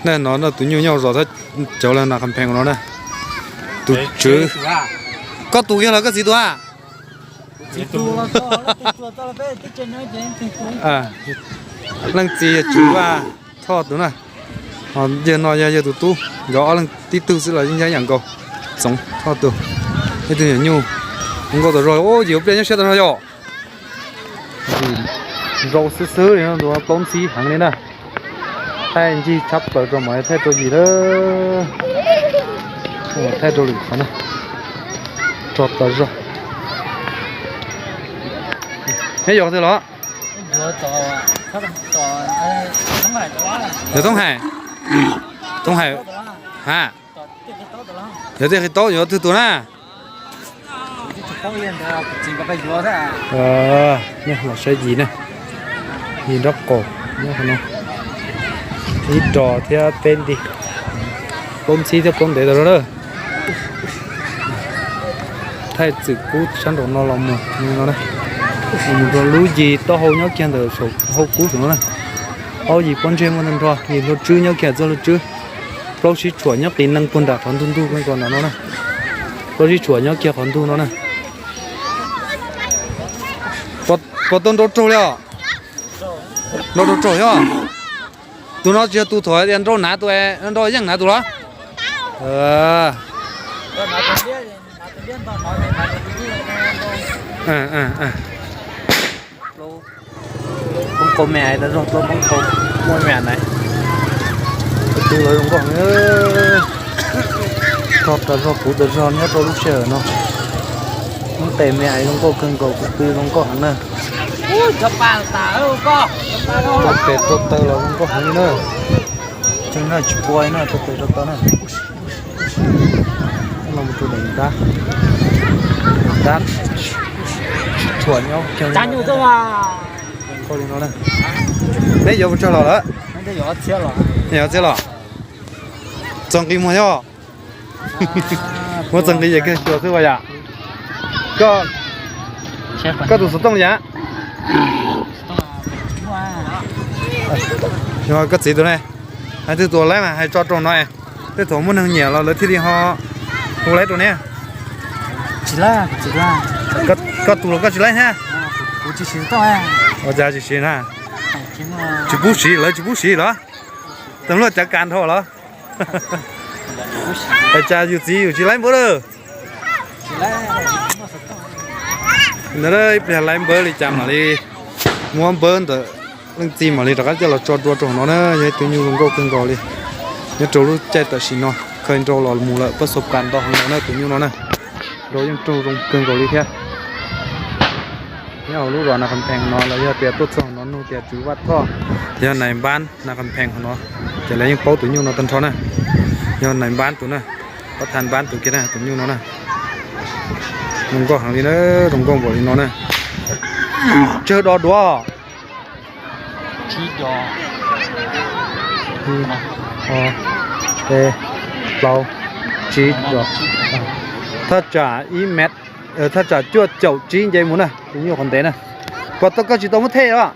Nej no no tus nyuj nyob zos thab cov lawv na qha phees no na. Tus tswv, koj tus kiag los koj txiv tus a? Leej txiv yog Tswv Vaj Thoj tus na. Yawg no yog yawg tus tub, nkawd ob leeg tib tug xwb los yeej yam nkaus. Txoov Thoj tus, ib tug nyuam nyuj. Nkauj tas zog, yim pliaj nyob siab tas zog yom. Nrau xwb xwb li no, plaub ntxhib heev li na. Thaij ncig tshab plaws rau mam thaij rau yim lawm. Thaij rau lwm qhov na. Tso tas zog. Neb yuav qhov twg los? Yuav Thoob Hais. Thoob Hais. Ha. Yuav Tiaj Qhib Taub yuav twg tus na? Nej los saib yim na. Yim nraub qaum nyob qhov no. Ib ros thiab peb nti. Plaub ntxhib thiab plaub ntev tas zog na. Thaij txwm kub sab nraum no los mus no na. Mus rau lub yim taub hau nyob kiag ntawm saum hauv kub saum no na. Aub yim pob ntseg muaj tag nrho, yim hlua tswb nyob kiag txoj hlua tswb. Plaub sib tshuam nyob qis neeg puag nram qhov ntug ntug ko ntawm no na. Plaub sib tshuam nyob kiag qhov ntug no na. Puas tau nrau raug li os? Nrau raug raug yog. Tus no tsis yog tus thaum tias nrau hnav tus, nrau yeej hnav tus los? Poob qau me ais tas zog, poob qau muaj me ais na. Tus twg los zoo nkauj heev. Tog tas zog puv tas zog nyob rau lub sij hawm no. Poob qe me ais zoo nkauj kawg nkaus, tus twg zoo nkauj heev na. Tua pem tua taw los zoo nkauj heev li na. Tseeb na, tsis pua li na, tua pem tua taw na. Los mus rau daim dab, dab tshuam nyob kiag li no na. Neb yuav puas tsawg los lawm? Neb yuav txiab los? Txog nqi muag yog? Muab txog nqi ces kawg xyuas xwb as yom. Koj tus xov tooj yom? Koj txiv tus ne? Hais twg tus laib mas hais tso rau no, tej thaum muaj neeg nyiam los lawv thiaj li ho hu laib rau neb. Koj tus los koj tsis laib thiab? Ua cas tsis siv na? Tsis pub siv, lawv tsis pub siv los? Tus luaj cav kas dhau los? Ua cas yus txiv yus tsis laib npawb lawm? Ntawd ib pliag laib npawb li cas mam li muab npawb ntawm leej txiv mam li rov qab coj los tso dua rau hauv no na. Yog ib tug nyuj zoo nkauj kawg nkaus li. Nyob rau lub caij tam sim no khaws nrau los mus lawm pab xaus kas ntau heev no na tus nyuj no na. Nrau yeej raug zoo kawg nkaus li thiab. Nyob hauv lub zos Nas Khas Phees no los yog tias tuaj txog no nug tias Tswv Vaj Thoj, yog nais npab Nas Khas Phees hauv no, ces lawv yeej paub tus nyuj no tag nrho na. Yog nais npab tus na, pab thas npab tus kiag na tus nyuj no na. Zoo nkauj heev li na, zoo nkauj npaum li no na. Tsawg dos duav? Plaub, tsib dos. Thaj tsam ib mev, thaj tsam cuaj caum tsib nce mus na, tus nyuj qhov ntev na. Puas tau, koj tsis tau muab thej los?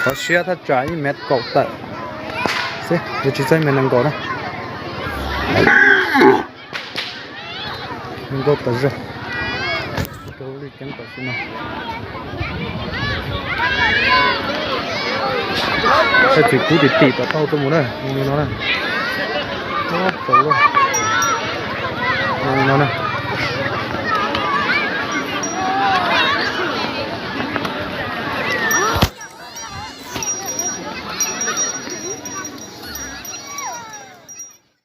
Qhov siab thaj tsam ib mev kaum tawm xwb, yuav tsis txog ib mev nees nkaum na. Nkauj tas zog. Rau lub ceeb tam sim no. Tej txiv kub tim tim tom taub hau tuaj mus na, mus li no na. Ub, tau lawm. Mus li no na.